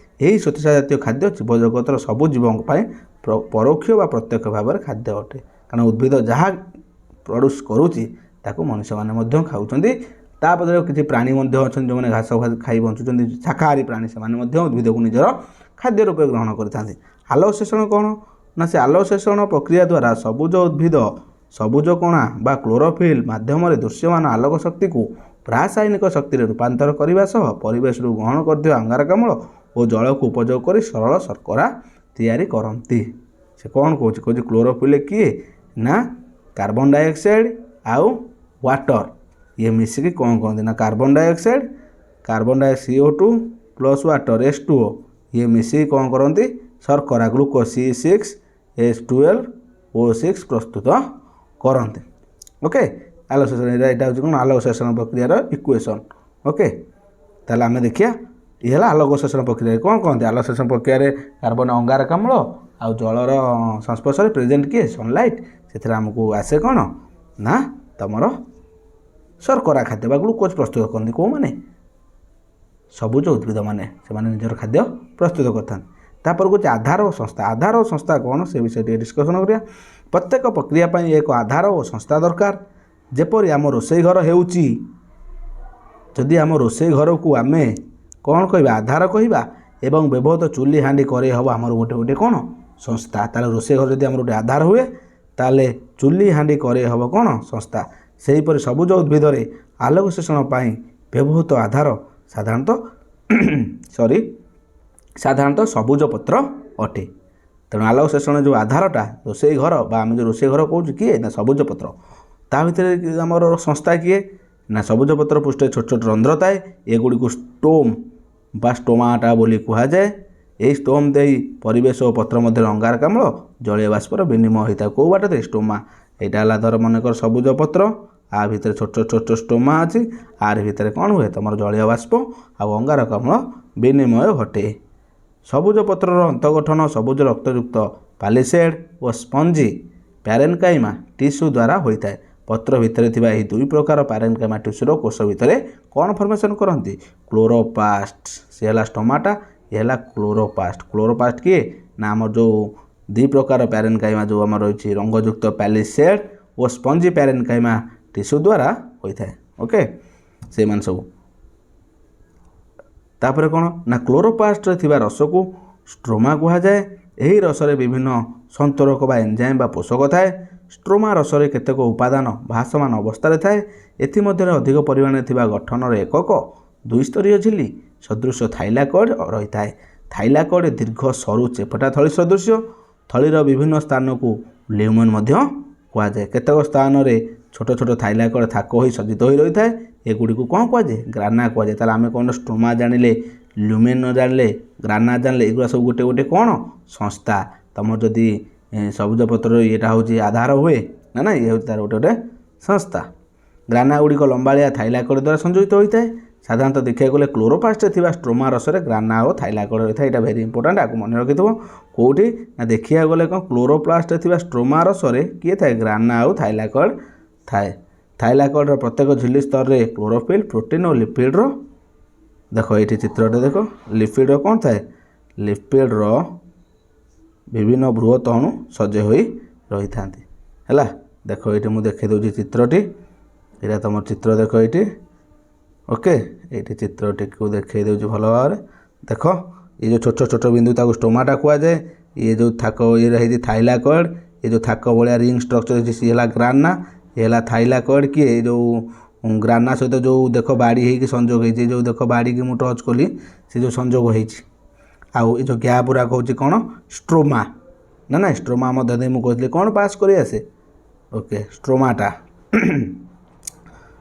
ଏହି ଶ୍ଵେତସାର ଜାତୀୟ ଖାଦ୍ୟ ଜୀବଜଗତର ସବୁ ଜୀବଙ୍କ ପାଇଁ ପରୋକ୍ଷ ବା ପ୍ରତ୍ୟକ୍ଷ ଭାବରେ ଖାଦ୍ୟ ଅଟେ। କାରଣ ଉଦ୍ଭିଦ ଯାହା ପ୍ରଡ୍ୟୁସ୍ କରୁଛି, ତାକୁ ମଣିଷମାନେ ମଧ୍ୟ ଖାଉଛନ୍ତି। ତା ବଦଳରେ କିଛି ପ୍ରାଣୀ ମଧ୍ୟ ଅଛନ୍ତି, ଯେଉଁମାନେ ଘାସ ଖାଇ ବଞ୍ଚୁଛନ୍ତି, ଶାକାହାରୀ ପ୍ରାଣୀ, ସେମାନେ ମଧ୍ୟ ଉଦ୍ଭିଦକୁ ନିଜର ଖାଦ୍ୟ ରୂପେ ଗ୍ରହଣ କରିଥାନ୍ତି। ଆଲୋକ ଶ୍ଳେଷଣ କ'ଣ ନା ସେ ଆଲୋକ ଶ୍ଳେଷଣ ପ୍ରକ୍ରିୟା ଦ୍ୱାରା ସବୁଜ ଉଦ୍ଭିଦ ସବୁଜ କଣା ବା କ୍ଲୋରୋଫିଲ୍ ମାଧ୍ୟମରେ ଦୃଶ୍ୟମାନ ଆଲୋକ ଶକ୍ତିକୁ ରାସାୟନିକ ଶକ୍ତିରେ ରୂପାନ୍ତର କରିବା ସହ ପରିବେଶରୁ ଗ୍ରହଣ କରିଥିବା ଅଙ୍ଗାରକାମ୍ଳ ଓ ଜଳକୁ ଉପଯୋଗ କରି ସରଳ ଶର୍କରା ତିଆରି କରନ୍ତି। ସେ କ'ଣ କହୁଛି? କହୁଛି କ୍ଲୋରୋଫିଲ୍ କିଏ ନା କାର୍ବନ ଡାଇଅକ୍ସାଇଡ଼ ଆଉ ୱାଟର, ଇଏ ମିଶିକି କ'ଣ କରନ୍ତି ନା carbon dioxide, carbon CO2 plus water H2O, ଇଏ ମିଶିକି କ'ଣ କରନ୍ତି? ଶର୍କରା ଗ୍ଲୁକୋଜ C6H12O6 ପ୍ରସ୍ତୁତ କରନ୍ତି। ଓକେ, ଆଲୋକ ଶ୍ଳେଷଣ ଏଇଟା ହେଉଛି କ'ଣ? ଆଲୋକ ଶ୍ଳେଷଣ ପ୍ରକ୍ରିୟାର ଇକ୍ୱେସନ୍। ଓକେ, ତାହେଲେ ଆମେ ଦେଖିବା, ଇଏ ହେଲା ଆଲୋକ ଶ୍ଳେଷଣ ପ୍ରକ୍ରିୟାରେ କ'ଣ କହନ୍ତି? ଆଲୋକ ଶ୍ଳେଷଣ ପ୍ରକ୍ରିୟାରେ କାର୍ବନ ଅଙ୍ଗାରକାମ୍ଳ ଆଉ ଜଳର ସଂସ୍ପର୍ଶରେ ପ୍ରେଜେଣ୍ଟ କିଏ? ସନଲାଇଟ୍। ସେଥିରେ ଆମକୁ ଆସେ କ'ଣ ନା ତୁମର ଶର୍କରା ଖାଦ୍ୟ ବା ଗ୍ଲୁକୋଜ୍ ପ୍ରସ୍ତୁତ କରନ୍ତି। କେଉଁମାନେ? ସବୁଜ ଉଦ୍ଭିଦମାନେ, ସେମାନେ ନିଜର ଖାଦ୍ୟ ପ୍ରସ୍ତୁତ କରିଥାନ୍ତି। ତାପରେ କହୁଛି ଆଧାର ଓ ସଂସ୍ଥା। ଆଧାର ଓ ସଂସ୍ଥା କ'ଣ, ସେ ବିଷୟରେ ଟିକେ ଡିସ୍କସନ୍ କରିବା। ପ୍ରତ୍ୟେକ ପ୍ରକ୍ରିୟା ପାଇଁ ଏକ ଆଧାର ଓ ସଂସ୍ଥା ଦରକାର। ଯେପରି ଆମ ରୋଷେଇ ଘର ହେଉଛି, ଯଦି ଆମ ରୋଷେଇ ଘରକୁ ଆମେ କ'ଣ କହିବା? ଆଧାର କହିବା ଏବଂ ବ୍ୟବହୃତ ଚୁଲି, ହାଣ୍ଡି, କରେଇ ହେବ ଆମର ଗୋଟେ ଗୋଟେ କ'ଣ? ସଂସ୍ଥା। ତାହେଲେ ରୋଷେଇ ଘର ଯଦି ଆମର ଗୋଟେ ଆଧାର ହୁଏ, ତାହେଲେ ଚୁଲି, ହାଣ୍ଡି, କରେଇ ହେବ କ'ଣ? ସଂସ୍ଥା। ସେହିପରି ସବୁଜ ଉଦ୍ଭିଦରେ ଆଲୋକ ଶ୍ଳେଷଣ ପାଇଁ ବ୍ୟବହୃତ ଆଧାର ସାଧାରଣତଃ, ସରି, ସାଧାରଣତଃ ସବୁଜ ପତ୍ର ଅଟେ। ତେଣୁ ଆଲୋକ ଶ୍ଳେଷଣ ଯେଉଁ ଆଧାରଟା ରୋଷେଇ ଘର ବା ଆମେ ଯେଉଁ ରୋଷେଇ ଘର କହୁଛୁ, କିଏ ନା ସବୁଜ ପତ୍ର। ତା ଭିତରେ ଆମର ସଂସ୍ଥା କିଏ ନା ସବୁଜ ପତ୍ର ପୃଷ୍ଠରେ ଛୋଟ ଛୋଟ ରନ୍ଧ୍ର ଥାଏ। ଏଗୁଡ଼ିକୁ ଷ୍ଟୋମ୍ ବା ଷ୍ଟୋମାଟା ବୋଲି କୁହାଯାଏ। ଏହି ଷ୍ଟୋମ୍ ଦେଇ ପରିବେଶ ଓ ପତ୍ର ମଧ୍ୟରେ ଅଙ୍ଗାରକାମ୍ଳ ଜଳୀୟ ବାଷ୍ପର ବିନିମୟ ହୋଇଥାଏ। କେଉଁ ବାଟ ଦେଇ? ଷ୍ଟୋମା। ଏଇଟା ହେଲା ଧର ମନେକର ସବୁଜ ପତ୍ର, ଆ ଭିତରେ ଛୋଟ ଛୋଟ ଛୋଟ ଷ୍ଟୋମା ଅଛି। ଆରି ଭିତରେ କ'ଣ ହୁଏ? ତୁମର ଜଳୀୟ ବାଷ୍ପ ଆଉ ଅଙ୍ଗାରକାମ୍ଳ ବିନିମୟ ଘଟେ। ସବୁଜ ପତ୍ରର ଅନ୍ତଃଗଠନ ସବୁଜ ରକ୍ତଯୁକ୍ତ ପାଲିସେଡ୍ ଓ ସ୍ପଞ୍ଜି ପ୍ୟାରେନକାଇମା ଟିସ୍ୟୁ ଦ୍ୱାରା ହୋଇଥାଏ। ପତ୍ର ଭିତରେ ଥିବା ଏହି ଦୁଇ ପ୍ରକାର ପ୍ୟାରେନକାଇମା ଟିସ୍ୟୁର କୋଷ ଭିତରେ କ'ଣ ଫର୍ମେସନ୍ କରନ୍ତି? କ୍ଲୋରୋପ୍ଲାଷ୍ଟ। ସେ ହେଲା ଷ୍ଟୋମାଟା, ଇଏ ହେଲା କ୍ଲୋରୋପ୍ଲାଷ୍ଟ। କ୍ଲୋରୋପ୍ଲାଷ୍ଟ କିଏ ନା ଆମର ଯେଉଁ ଦୁଇ ପ୍ରକାର ପ୍ୟାରେନକାଇମା ଯେଉଁ ଆମର ରହିଛି, ରଙ୍ଗଯୁକ୍ତ ପ୍ୟାଲିସେଡ୍ ଓ ସ୍ପଞ୍ଜି ପ୍ୟାରେନକାଇମା ଟିସ୍ୟୁ ଦ୍ୱାରା ହୋଇଥାଏ। ଓକେ, ସେଇମାନେ ସବୁ ତାପରେ କ'ଣ ନା କ୍ଲୋରୋପ୍ଲାଷ୍ଟରେ ଥିବା ରସକୁ ଷ୍ଟ୍ରୋମା କୁହାଯାଏ। ଏହି ରସରେ ବିଭିନ୍ନ ସନ୍ତରକ ବା ଏନ୍ଜାଇମ୍ ବା ପୋଷକ ଥାଏ। ଷ୍ଟ୍ରୋମା ରସରେ କେତେକ ଉପାଦାନ ଭାସମାନ ଅବସ୍ଥାରେ ଥାଏ। ଏଥିମଧ୍ୟରେ ଅଧିକ ପରିମାଣରେ ଥିବା ଗଠନର ଏକକ ଦୁଇସ୍ତରୀୟ ଝିଲ୍ଲି ସଦୃଶ ଥାଇଲାକଏଡ୍ ରହିଥାଏ। ଥାଇଲାକଏଡ୍ ଦୀର୍ଘ ସରୁ ଚେପଟା ଥଳି ସଦୃଶ୍ୟ। ଥଳିର ବିଭିନ୍ନ ସ୍ଥାନକୁ ଲ୍ୟୁମେନ୍ ମଧ୍ୟ କୁହାଯାଏ। କେତେକ ସ୍ଥାନରେ ଛୋଟ ଛୋଟ ଥାଇଲାକଏଡ୍ ଥାକ ହୋଇ ସଜ୍ଜିତ ହୋଇ ରହିଥାଏ। ଏଗୁଡ଼ିକୁ କ'ଣ କୁହାଯାଏ? ଗ୍ରାନା କୁହାଯାଏ। ତାହେଲେ ଆମେ କ'ଣ ଷ୍ଟ୍ରୋମା ଜାଣିଲେ, ଲ୍ୟୁମେନ୍ ଜାଣିଲେ, ଗ୍ରାନା ଜାଣିଲେ, ଏଗୁଡ଼ା ସବୁ ଗୋଟେ ଗୋଟେ କ'ଣ ସଂସ୍ଥା। ତୁମର ଯଦି ସବୁଜ ପତ୍ରର ଇଏଟା ହେଉଛି ଆଧାର ହୁଏ ନା ନା, ଇଏ ହେଉଛି ତାର ଗୋଟେ ଗୋଟେ ସଂସ୍ଥା। ଗ୍ରାନା ଗୁଡ଼ିକ ଲମ୍ବାଳିଆ ଥାଇଲାକଏଡ୍ ଦ୍ୱାରା ସଂଯୋଜିତ ହୋଇଥାଏ। ସାଧାରଣତଃ ଦେଖିବାକୁ ଗଲେ କ୍ଲୋରୋପ୍ଲାଷ୍ଟରେ ଥିବା ଷ୍ଟ୍ରୋମା ରସରେ ଗ୍ରାନା ଓ ଥାଇଲାକଏଡ୍ ରହିଥାଏ। ଏଇଟା ଭେରି ଇମ୍ପୋର୍ଟାଣ୍ଟ, ଆକୁ ମନେ ରଖିଥିବ। କେଉଁଠି ନା ଦେଖିବାକୁ ଗଲେ କ'ଣ କ୍ଲୋରୋପ୍ଲାଷ୍ଟରେ ଥିବା ଷ୍ଟ୍ରୋମା ରସରେ କିଏ ଥାଏ? ଗ୍ରାନା ଆଉ ଥାଇଲାକଏଡ୍ ଥାଏ। ଥାଇଲାକଏଡ୍ର ପ୍ରତ୍ୟେକ ଝିଲ୍ଲି ସ୍ତରରେ କ୍ଲୋରୋଫିଲ୍, ପ୍ରୋଟିନ୍ ଓ ଲିପିଡ଼ର, ଦେଖ ଏଇଠି ଚିତ୍ରଟା ଦେଖ, ଲିପିଡ଼ର କ'ଣ ଥାଏ? ଲିପିଡ଼ର ବିଭିନ୍ନ ବୃହତ ଅଣୁ ସଜେଇ ହୋଇ ରହିଥାନ୍ତି। ହେଲା, ଦେଖ ଏଇଠି ମୁଁ ଦେଖାଇ ଦେଉଛି ଚିତ୍ରଟି। ଏଇଟା ତୁମର ଚିତ୍ର ଦେଖ ଏଇଠି। ଓକେ, ଏଇଠି ଚିତ୍ରଟିକୁ ଦେଖାଇ ଦେଉଛି ଭଲ ଭାବରେ। ଦେଖ ଏ ଯେଉଁ ଛୋଟ ଛୋଟ ବିନ୍ଦୁ ତାକୁ ଷ୍ଟୋମାଟା କୁହାଯାଏ। ଇଏ ଯେଉଁ ଥାକ ଇଏ ହେଇଛି ଥାଇଲାକଏଡ୍। ଏ ଯେଉଁ ଥାକ ଭଳିଆ ରିଙ୍ଗ ଷ୍ଟ୍ରକ୍ଚର ହେଇଛି ସିଏ ହେଲା ଗ୍ରାନା। ଇଏ ହେଲା ଥାଇଲାକଏଡ୍। କିଏ ଏ ଯେଉଁ ଗ୍ରାନା ସହିତ ଯେଉଁ ଦେଖ ବାଡ଼ି ହେଇକି ସଂଯୋଗ ହେଇଛି, ଯେଉଁ ଦେଖ ବାଡ଼ିକି ମୁଁ ଟଚ୍ କଲି ସେ ଯେଉଁ ସଂଯୋଗ ହେଇଛି। ଆଉ ଏ ଯେଉଁ ଗ୍ୟାପ୍ ଗୁଡ଼ାକ ହେଉଛି କ'ଣ ଷ୍ଟ୍ରୋମା। ନା ନା, ଷ୍ଟ୍ରୋମା ମଧ୍ୟ ଦେଇ ମୁଁ କହିଥିଲି କ'ଣ ପାସ୍ କରି ଆସେ। ଓକେ, ଷ୍ଟ୍ରୋମାଟା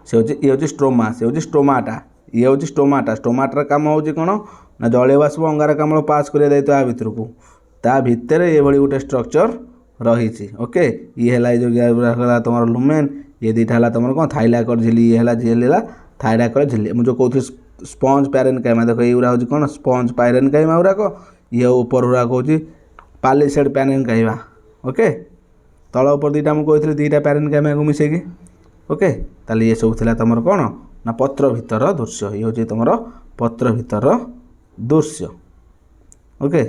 ସେ ହେଉଛି, ଇଏ ହେଉଛି ଷ୍ଟ୍ରୋମା, ସେ ହେଉଛି ଷ୍ଟୋମାଟା, ଇଏ ହେଉଛି ଷ୍ଟୋମାଟା। ଷ୍ଟୋମାଟାର କାମ ହେଉଛି କ'ଣ ନା ଜଳୀୟ ବାଷ୍ପ ଅଙ୍ଗାରକାମ୍ଳ ପାସ୍ କରିବା ଦାୟିତ୍ୱ ଆ ଭିତରକୁ। ତା ଭିତରେ ଏଭଳି ଗୋଟେ ଷ୍ଟ୍ରକ୍ଚର ରହିଛି। ଓକେ, ଇଏ ହେଲା ଏଇ ଯେଉଁ ଗ୍ୟାପ୍ ଗୁଡ଼ା ହେଲା ତୁମର ଲୁମେନ୍। ଇଏ ଦୁଇଟା ହେଲା ତୁମର କ'ଣ ଥାଇଲାକଏଡ୍ ଝିଲ୍ଲି। ଇଏ ହେଲା ଝିଲ୍ଲି ହେଲା ଥାଇଲାକଏଡ୍ ଝିଲ୍ଲି। ମୁଁ ଯେଉଁ କହୁଥିଲି ସ୍ପଞ୍ଜ ପ୍ୟାରେନକାଇମା, ଦେଖ ଏଇଗୁଡ଼ା ହେଉଛି କ'ଣ ସ୍ପଞ୍ଜ ପ୍ୟାରେନକାଇମା ଗୁଡ଼ାକ। ଇଏ ଉପର ଗୁଡ଼ାକ ହେଉଛି ପାଲିସେଡ୍ ପ୍ୟାରେନକାଇମା। ଓକେ, ତଳ ଉପର ଦୁଇଟା ମୁଁ କହିଥିଲି ଦୁଇଟା ପ୍ୟାରେନକାଇମାକୁ ମିଶେଇକି। ଓକେ, ତାହେଲେ ଇଏ ସବୁ ଥିଲା ତୁମର କ'ଣ ନା ପତ୍ର ଭିତର ଦୃଶ୍ୟ। ଇଏ ହେଉଛି ତୁମର ପତ୍ର ଭିତର ଦୃଶ୍ୟ। ଓକେ,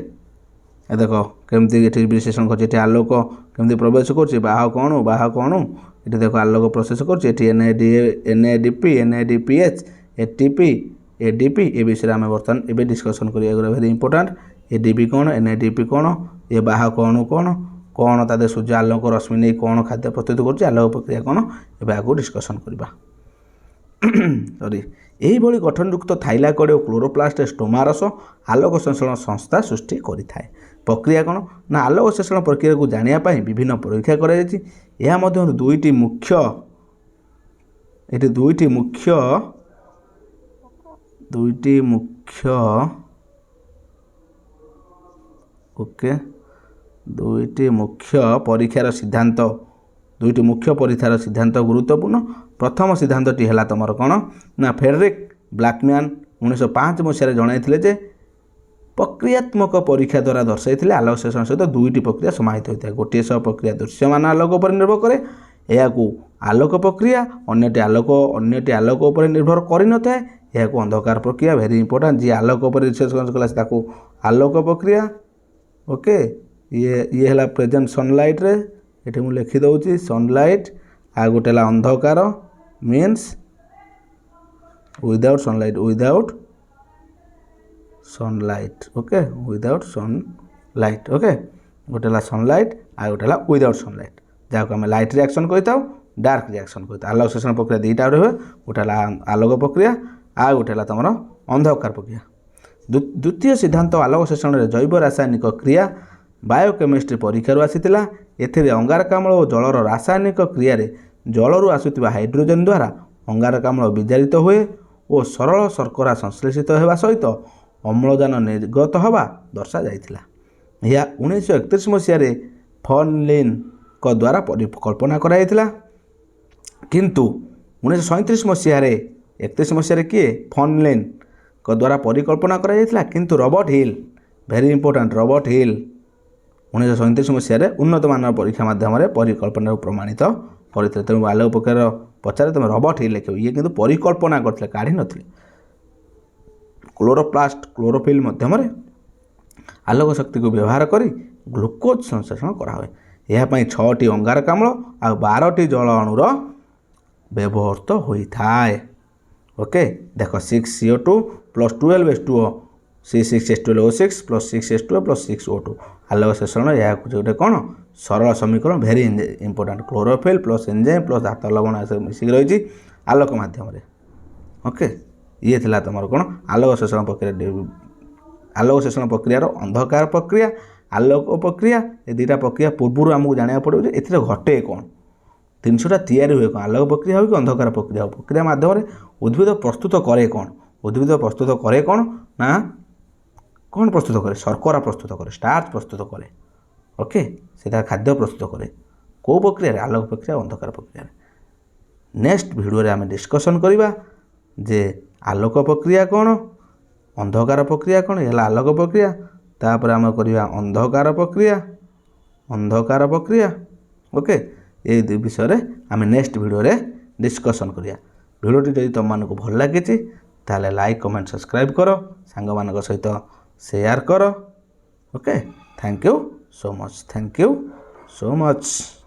ଏ ଦେଖ କେମିତି ଏଠି ବିଶ୍ଳେଷଣ କରୁଛି। ଏଠି ଆଲୋକ କେମିତି ପ୍ରବେଶ କରୁଛି, ବାହକ ଅଣୁ, ବାହକ ଅଣୁ। ଏଠି ଦେଖ ଆଲୋକ ପ୍ରବେଶ କରୁଛି। ଏଠି NADP, NADPH, ATP, ADP, ଏ ବିଷୟରେ ଆମେ ବର୍ତ୍ତମାନ ଏବେ ଡିସ୍କସନ୍ କରିବା। ଏଗୁଡ଼ା ଭେରି ଇମ୍ପୋର୍ଟାଣ୍ଟ। ADP କ'ଣ, NADP କ'ଣ, ଏ ବାହକ ଅଣୁ କ'ଣ, କ'ଣ ତା ଦେହରେ ସୂର୍ଯ୍ୟ ଆଲୋକ ରଶ୍ମି ନେଇ କ'ଣ ଖାଦ୍ୟ ପ୍ରସ୍ତୁତ କରୁଛି, ଆଲୋକ ପ୍ରକ୍ରିୟା କ'ଣ, ଏବେ ଆଗକୁ ଡିସ୍କସନ୍ କରିବା। ସରି, ଏହିଭଳି ଗଠନଯୁକ୍ତ ଥାଇଲାକଏଡ୍ ଓ କ୍ଲୋରୋପ୍ଲାଷ୍ଟ ଷ୍ଟ୍ରୋମାରସ ଆଲୋକ ସଂଶ୍ଳେଷଣ ସଂସ୍ଥା ସୃଷ୍ଟି କରିଥାଏ। ପ୍ରକ୍ରିୟା କ'ଣ ନା ଆଲୋକ ସଂଶ୍ଳେଷଣ ପ୍ରକ୍ରିୟାକୁ ଜାଣିବା ପାଇଁ ବିଭିନ୍ନ ପରୀକ୍ଷା କରାଯାଇଛି। ଏହା ମଧ୍ୟରୁ ଦୁଇଟି ମୁଖ୍ୟ, ଏଠି ଦୁଇଟି ମୁଖ୍ୟ, ଦୁଇଟି ମୁଖ୍ୟ, ଓକେ, ଦୁଇଟି ମୁଖ୍ୟ ପରୀକ୍ଷାର ସିଦ୍ଧାନ୍ତ, ଦୁଇଟି ମୁଖ୍ୟ ପରୀକ୍ଷାର ସିଦ୍ଧାନ୍ତ ଗୁରୁତ୍ୱପୂର୍ଣ୍ଣ। ପ୍ରଥମ ସିଦ୍ଧାନ୍ତଟି ହେଲା ତୁମର କ'ଣ ନା ଫ୍ରେଡରିକ୍ ବ୍ଲାକମ୍ୟାନ୍ 1905 ମସିହାରେ ଜଣାଇଥିଲେ ଯେ ପ୍ରକ୍ରିୟାତ୍ମକ ପରୀକ୍ଷା ଦ୍ୱାରା ଦର୍ଶାଇଥିଲେ ଆଲୋକ ସଂଶ୍ଳେଷଣ ସହିତ ଦୁଇଟି ପ୍ରକ୍ରିୟା ସମାହିତ ହୋଇଥାଏ। ଗୋଟିଏ ସହ ପ୍ରକ୍ରିୟା ଦୃଶ୍ୟମାନ ଆଲୋକ ଉପରେ ନିର୍ଭର କରେ, ଏହାକୁ ଆଲୋକ ପ୍ରକ୍ରିୟା, ଅନ୍ୟଟି ଆଲୋକ ଉପରେ ନିର୍ଭର କରିନଥାଏ, ଏହାକୁ ଅନ୍ଧକାର ପ୍ରକ୍ରିୟା। ଭେରି ଇମ୍ପୋର୍ଟାଣ୍ଟ, ଯିଏ ଆଲୋକ ଉପରେ ରିସର୍ଚ୍ଚ କଲା ତାକୁ ଆଲୋକ ପ୍ରକ୍ରିୟା। ଓକେ, ଇଏ ହେଲା ପ୍ରେଜେଣ୍ଟ ସନଲାଇଟ୍ରେ, ଏଠି ମୁଁ ଲେଖିଦେଉଛି ସନଲାଇଟ୍। ଆଉ ଗୋଟେ ହେଲା ଅନ୍ଧକାର, means without sunlight, without sunlight. Okay, without sunlight. Okay, ଗୋଟେ ହେଲା ସନଲାଇଟ୍ ଆଉ ଗୋଟେ ହେଲା ୱିଦାଉଟ୍ ସନଲାଇଟ୍, ଯାହାକୁ ଆମେ ଲାଇଟ୍ ରିଆକ୍ସନ୍ କହିଥାଉ, ଡାର୍କ ରିଆକ୍ସନ୍ କହିଥାଉ। ଆଲୋକ ସଂଶ୍ଳେଷଣ ପ୍ରକ୍ରିୟା ଦୁଇଟା ରୁହେ, ଗୋଟେ ହେଲା ଆଲୋକ ପ୍ରକ୍ରିୟା ଆଉ ଗୋଟେ ହେଲା ତୁମର ଅନ୍ଧକାର ପ୍ରକ୍ରିୟା। ଦ୍ୱିତୀୟ ସିଦ୍ଧାନ୍ତ ଆଲୋକ ସଂଶ୍ଳେଷଣରେ ଜୈବ ରାସାୟନିକ କ୍ରିୟା ବାୟୋକେମିଷ୍ଟ୍ରି ପରୀକ୍ଷାରୁ ଆସିଥିଲା। ଏଥିରେ ଅଙ୍ଗାରକାମ୍ଳ ଓ ଜଳର ରାସାୟନିକ କ୍ରିୟାରେ ଜଳରୁ ଆସୁଥିବା ହାଇଡ୍ରୋଜେନ୍ ଦ୍ୱାରା ଅଙ୍ଗାରକାମ୍ଳ ବିଜାରିତ ହୁଏ ଓ ସରଳ ଶର୍କରା ସଂଶ୍ଳେଷିତ ହେବା ସହିତ ଅମ୍ଳଜାନ ନିର୍ଗତ ହେବା ଦର୍ଶାଯାଇଥିଲା। ଏହା 1931 ମସିହାରେ ଫନ୍ଲିନ୍ଙ୍କ ଦ୍ୱାରା ପରିକଳ୍ପନା କରାଯାଇଥିଲା। କିନ୍ତୁ 1937 ମସିହାରେ, 31 ମସିହାରେ କିଏ ଫନ୍ଲିନ୍ଙ୍କ ଦ୍ୱାରା ପରିକଳ୍ପନା କରାଯାଇଥିଲା, କିନ୍ତୁ Robert Hill, very important, Robert Hill 1937 ମସିହାରେ ଉନ୍ନତମାନର ପରୀକ୍ଷା ମାଧ୍ୟମରେ ପରିକଳ୍ପନାକୁ ପ୍ରମାଣିତ କରିଥିଲେ। ତେଣୁ ଆଲୋକ ପ୍ରକ୍ରିୟାର ପଚାରେ ତୁମେ ରବର୍ଟ ହିଲ୍ ଲେଖିବ। ଇଏ କିନ୍ତୁ ପରିକଳ୍ପନା କରିଥିଲେ, କାଢ଼ି ନଥିଲେ। କ୍ଲୋରୋପ୍ଲାଷ୍ଟ କ୍ଲୋରୋଫିଲ୍ ମାଧ୍ୟମରେ ଆଲୋକ ଶକ୍ତିକୁ ବ୍ୟବହାର କରି ଗ୍ଲୁକୋଜ୍ ସଂଶ୍ଳେଷଣ କରାହୁଏ। ଏହା ପାଇଁ 6ଟି ଅଙ୍ଗାରକାମ୍ଳ ଆଉ 12ଟି ଜଳ ଅଣୁର ବ୍ୟବହୃତ ହୋଇଥାଏ। ଓକେ, ଦେଖ 6 CO2 plus 12 H2O, C6H12O6 plus 6 H2O plus 6 O2। ଆଲୋକ ଶ୍ଳେଷଣ ଏହାକୁ ଗୋଟେ କ'ଣ ସରଳ ସମୀକରଣ, very important. Chlorophyll plus enzyme plus ଧାତ ଲବଣ ଏସବୁ ମିଶିକି ରହିଛି ଆଲୋକ ମାଧ୍ୟମରେ। ଓକେ, ଇଏ ଥିଲା ତୁମର କ'ଣ ଆଲୋକ ଶ୍ଳେଷଣ ପ୍ରକ୍ରିୟା। ଆଲୋକ ଶ୍ଳେଷଣ ପ୍ରକ୍ରିୟାର ଅନ୍ଧକାର ପ୍ରକ୍ରିୟା, ଆଲୋକ ପ୍ରକ୍ରିୟା, ଏ ଦୁଇଟା ପ୍ରକ୍ରିୟା ପୂର୍ବରୁ ଆମକୁ ଜାଣିବାକୁ ପଡ଼ିବ ଯେ ଏଥିରେ ଘଟେ କ'ଣ, ଜିନିଷଟା ତିଆରି ହୁଏ କ'ଣ, ଆଲୋକ ପ୍ରକ୍ରିୟା ହେଉ କି ଅନ୍ଧକାର ପ୍ରକ୍ରିୟା ହେଉ। ପ୍ରକ୍ରିୟା ମାଧ୍ୟମରେ ଉଦ୍ଭିଦ ପ୍ରସ୍ତୁତ କରେ କ'ଣ? ଉଦ୍ଭିଦ ପ୍ରସ୍ତୁତ କରେ କ'ଣ ନା କ'ଣ ପ୍ରସ୍ତୁତ କରେ? ଶର୍କରା ପ୍ରସ୍ତୁତ କରେ, ଷ୍ଟାର୍ଚ ପ୍ରସ୍ତୁତ କରେ। ଓକେ, ସେଟା ଖାଦ୍ୟ ପ୍ରସ୍ତୁତ କରେ। କେଉଁ ପ୍ରକ୍ରିୟାରେ? ଆଲୋକ ପ୍ରକ୍ରିୟା, ଅନ୍ଧକାର ପ୍ରକ୍ରିୟାରେ। ନେକ୍ସଟ ଭିଡ଼ିଓରେ ଆମେ ଡିସ୍କସନ୍ କରିବା ଯେ ଆଲୋକ ପ୍ରକ୍ରିୟା କ'ଣ, ଅନ୍ଧକାର ପ୍ରକ୍ରିୟା କ'ଣ। ହେଲା ଆଲୋକ ପ୍ରକ୍ରିୟା, ତାପରେ ଆମେ କରିବା ଅନ୍ଧକାର ପ୍ରକ୍ରିୟା, ଅନ୍ଧକାର ପ୍ରକ୍ରିୟା। ଓକେ, ଏଇ ଦୁଇ ବିଷୟରେ ଆମେ ନେକ୍ସଟ ଭିଡ଼ିଓରେ ଡିସ୍କସନ୍ କରିବା। ଭିଡ଼ିଓଟି ଯଦି ତୁମମାନଙ୍କୁ ଭଲ ଲାଗିଛି, ତାହେଲେ ଲାଇକ୍, କମେଣ୍ଟ, ସବସ୍କ୍ରାଇବ୍ କର, ସାଙ୍ଗମାନଙ୍କ ସହିତ ସେୟାର କର। Okay, thank you so much, thank you so much.